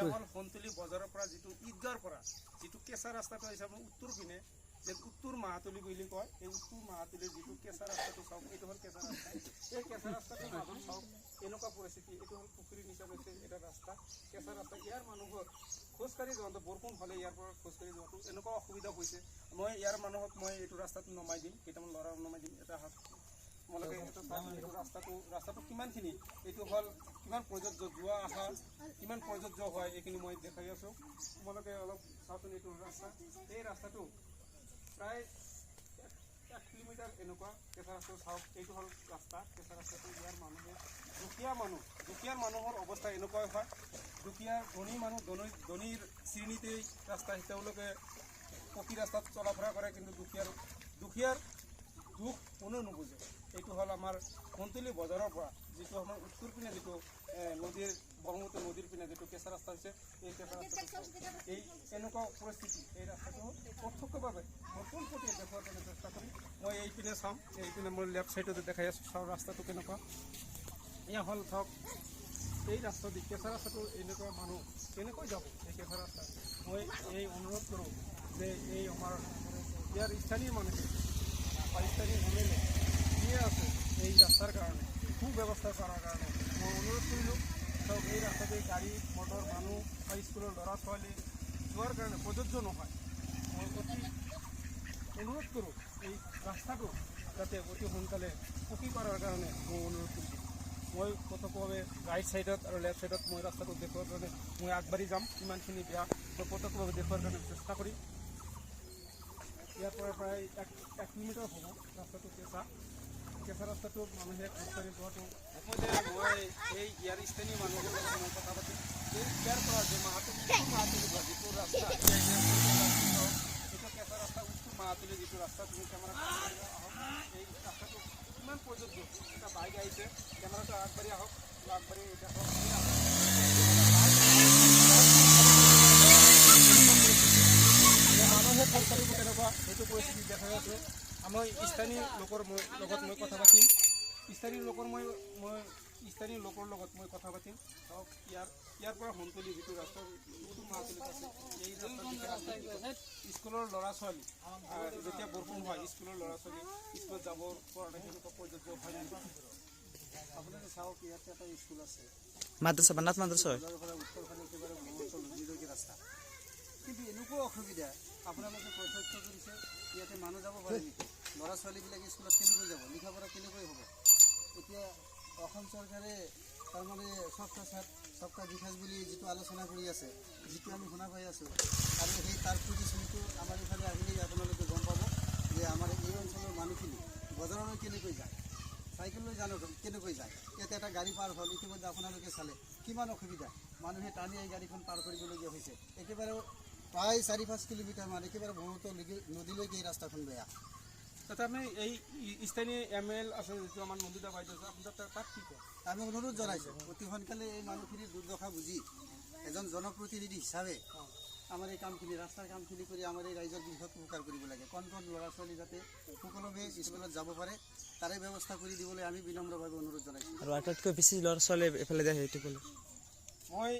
এয়া হ'ল সোণতলী বজাৰৰ পৰা যিটো ঈদগাৰ পৰা যিটো কেঁচা ৰাস্তাটো আহিছে আপোনাৰ উত্তৰ পিনে, যে উত্তৰ মাহাতলী বুলি কয়, এই উত্তৰ মাহাতলীৰ যিটো কেঁচা ৰাস্তাটো চাওক, এইটো হ'ল কেঁচা ৰাস্তা। এই কেঁচা ৰাস্তাটোৰ মাজত চাওক এনেকুৱা পৰিস্থিতি। এইটো হ'ল পুখুৰীৰ নিচিনা হৈছে এটা ৰাস্তা, কেঁচা ৰাস্তা। ইয়াৰ মানুহৰ খোজকাঢ়ি যাওঁতে বৰষুণ হ'লে ইয়াৰ পৰা খোজকাঢ়ি যোৱাটো এনেকুৱা অসুবিধা হৈছে। মই ইয়াৰ মানুহক মই এইটো ৰাস্তাত নমাই দিম, কেইটামান ল'ৰা নমাই দিম। এটা হাত তোমালোকে এইটো চাওক, এইটো ৰাস্তাটো কিমানখিনি, এইটো হ'ল কিমান প্ৰযোজ্য, যোৱা অহা কিমান প্ৰযোজ্য হয়, এইখিনি মই দেখাই আছোঁ। তোমালোকে অলপ চাওকচোন এইটো ৰাস্তা। এই ৰাস্তাটো প্ৰায় 1 কিলোমিটাৰ এনেকুৱা কেঁচা ৰাস্তাটো চাওক। এইটো হ'ল ৰাস্তা, কেঁচা ৰাস্তাটো। ইয়াৰ মানুহে দুখীয়া মানুহ, দুখীয়া মানুহৰ অৱস্থা এনেকুৱাই হয়। দুখীয়া ধনী মানুহ, ধনীৰ শ্ৰেণীতেই ৰাস্তা, তেওঁলোকে পকী ৰাস্তাত চলা ফুৰা কৰে, কিন্তু দুখীয়াৰ দুখ কোনেও নুবুজে। এইটো হ'ল আমাৰ সোণতলী বজাৰৰ পৰা যিটো আমাৰ উত্তৰ পিনে যিটো নদীৰ, ব্ৰহ্মপুত্ৰ নদীৰ পিনে যিটো কেঁচা ৰাস্তা হৈছে, এই কেঁচা ৰাস্তাটো এই এনেকুৱা পৰিস্থিতি। এই ৰাস্তাটো প্ৰত্যক্ষভাৱে মই পোনপটীয়া দেখুৱাৰ কাৰণে চেষ্টা কৰিম। মই এইপিনে চাম, এইপিনে মই লেফ্ট ছাইডতে দেখাই আছোঁ। চাওঁ ৰাস্তাটো কেনেকুৱা। এয়া হ'ল চাওক এই ৰাস্তা দি কেঁচা ৰাস্তাটো এনেকুৱা মানুহ কেনেকৈ যাব এই কেঁচা ৰাস্তা। মই এই অনুৰোধ কৰোঁ যে এই আমাৰ ইয়াৰ স্থানীয় মানুহে বা স্থানীয় এম এল এ যিয়ে আছে, এই ৰাস্তাৰ কাৰণে সু ব্যৱস্থা কৰাৰ কাৰণে মই অনুৰোধ কৰিলোঁ। চাওক, এই ৰাস্তাতে গাড়ী মটৰ, মানুহ বা স্কুলৰ ল'ৰা ছোৱালী যোৱাৰ কাৰণে প্ৰযোজ্য নহয়। মই অতি অনুৰোধ কৰোঁ, এই ৰাস্তাটো যাতে অতি সোনকালে পকী কৰাৰ কাৰণে মই অনুৰোধ কৰিছোঁ। মই প্ৰত্যক্ষভাৱে ৰাইট ছাইডত আৰু লেফ্ট ছাইডত মই ৰাস্তাটো দেখুৱাৰ কাৰণে মই আগবাঢ়ি যাম। কিমানখিনি বেয়া মই প্ৰত্যক্ষভাৱে দেখুৱাৰ কাৰণে চেষ্টা কৰিম। ইয়াৰ পৰা প্ৰায় এক কিলোমিটাৰ হ'ব ৰাস্তাটো কেঁচা। কেঁচা ৰাস্তাটোত মানুহে খোজকাঢ়ি যোৱাটো। মই এই ইয়াৰ স্থানীয় মানুহৰ লগত মই কথা পাতিম। এই ইয়াৰ পৰা যে মাহাতলী, মাহাতলী পৰা যিটো ৰাস্তা, এইটো কেঁচা ৰাস্তা, উত্তৰ মাহাতলী যিটো ৰাস্তা, তুমি কেমেৰা আহক। এই ৰাস্তাটো কিমান প্ৰযোজ্য। এটা বাইক আহিছে, কেমেৰাটো আগবাঢ়ি আহক, আগবাঢ়ি দেখক। এই ৰাস্তাটো মানুহে খোজকাঢ়িব কেনেকুৱা, সেইটো পৰিস্থিতি দেখাই আছে। মই স্থানীয় লোকৰ লগত মই কথা পাতিম। স্থানীয় লোকৰ লগত মই কথা পাতিম। চাওক, ইয়াৰ পৰা সোণতলী যিটো ৰাস্তা উত্তৰ মাহাতলীত আছে, এই ৰাস্তাৰ বিষয়ে স্কুলৰ ল'ৰা ছোৱালী যেতিয়া বৰষুণ হয়, স্কুলৰ ল'ৰা ছোৱালী স্কুলত যাব পৰা নাই, সেনেকুৱা প্ৰযোজ্য হয় নেকি? আপোনালোকে চাওক, ইয়াতে এটা স্কুল আছে। মাদ্ৰাছা, বান্নাথ মাদ্ৰাছা হয়। বজাৰৰ পৰা উত্তৰ ফালে একেবাৰে ব্ৰহ্মপুত্ৰ নদীলৈকে ৰাস্তা। কিন্তু এনেকুৱা অসুবিধা আপোনালোকে প্ৰত্যক্ষ কৰিছে, ইয়াতে মানুহ যাব পাৰে নেকি? ল'ৰা ছোৱালীবিলাক স্কুলত কেনেকৈ যাব? লিখা পঢ়া কেনেকৈ হ'ব? এতিয়া অসম চৰকাৰে তাৰমানে সবকা সাথ সবকা বিকাশ বুলি যিটো আলোচনা কৰি আছে, যিটো আমি শুনা পাই আছোঁ, আৰু সেই তাৰ প্ৰতিচ্ছবিটো আমাৰ এইফালে আহিলেই আপোনালোকে গম পাব যে আমাৰ এই অঞ্চলৰ মানুহখিনি বজাৰলৈ কেনেকৈ যায়, চাইকেল লৈ জানো কেনেকৈ যায়। ইয়াতে এটা গাড়ী পাৰ হ'ল ইতিমধ্যে, আপোনালোকে চালে কিমান অসুবিধা। মানুহে টানি এই গাড়ীখন পাৰ কৰিবলগীয়া হৈছে। একেবাৰে প্ৰায় 4-5 কিলোমিটাৰমান একেবাৰে ব্ৰহ্মপুত্ৰ নদীলৈকে এই ৰাস্তাখন বেয়া। তাতে আমি এই স্থানীয় এম এল আছে, যিটো আমাৰ নন্দিতা বাইদেউ আছে, আপুনি তাত কি কয়? আমি অনুৰোধ জনাইছোঁ, অতি সোনকালে এই মানুহখিনিৰ দুৰ্দশা বুজি এজন জনপ্ৰতিনিধি হিচাপে আমাৰ এই কামখিনি, ৰাস্তাৰ কামখিনি কৰি আমাৰ এই ৰাইজৰ বৃহৎ উপকাৰ কৰিব লাগে। কণ কণ ল'ৰা ছোৱালী যাতে সুকলমে স্কুলত যাব পাৰে, তাৰে ব্যৱস্থা কৰি দিবলৈ আমি বিনম্ৰভাৱে অনুৰোধ জনাইছোঁ। আৰু আটাইতকৈ বেছি ল'ৰা ছোৱালী এইফালে যায়, সেইটো ক'লে। মই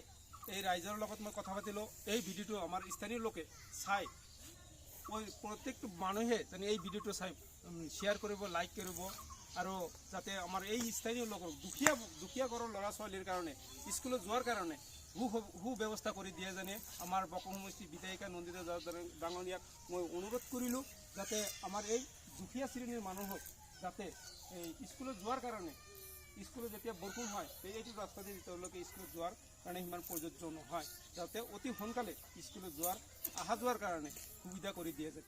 এই ৰাইজৰ লগত মই কথা পাতিলোঁ। এই ভিডিঅ'টো আমাৰ স্থানীয় লোকে চাই, মই প্ৰত্যেকটো মানুহে যেনে এই ভিডিঅ'টো চাই শ্বেয়াৰ কৰিব, লাইক কৰিব আৰু যাতে আমাৰ এই স্থানীয় লোকৰ দুখীয়া দুখীয়া ঘৰৰ ল'ৰা ছোৱালীৰ কাৰণে স্কুলত যোৱাৰ কাৰণে সু সু ব্যৱস্থা কৰি দিয়ে যেনে আমাৰ বকো সমষ্টি বিধায়িকা নন্দিতা ডাঙৰীয়াক মই অনুৰোধ কৰিলোঁ, যাতে আমাৰ এই দুখীয়া শ্ৰেণীৰ মানুহক যাতে এই স্কুলত যোৱাৰ কাৰণে, স্কুলত যেতিয়া বৰষুণ হয়, এইটো ৰাস্তা দি তেওঁলোকে স্কুলত যোৱাৰ কাৰণে সিমান প্ৰযোজ্য নহয়, যাতে অতি সোনকালে স্কুলত যোৱাৰ অহা যোৱাৰ কাৰণে সুবিধা কৰি দিয়ে যাতে।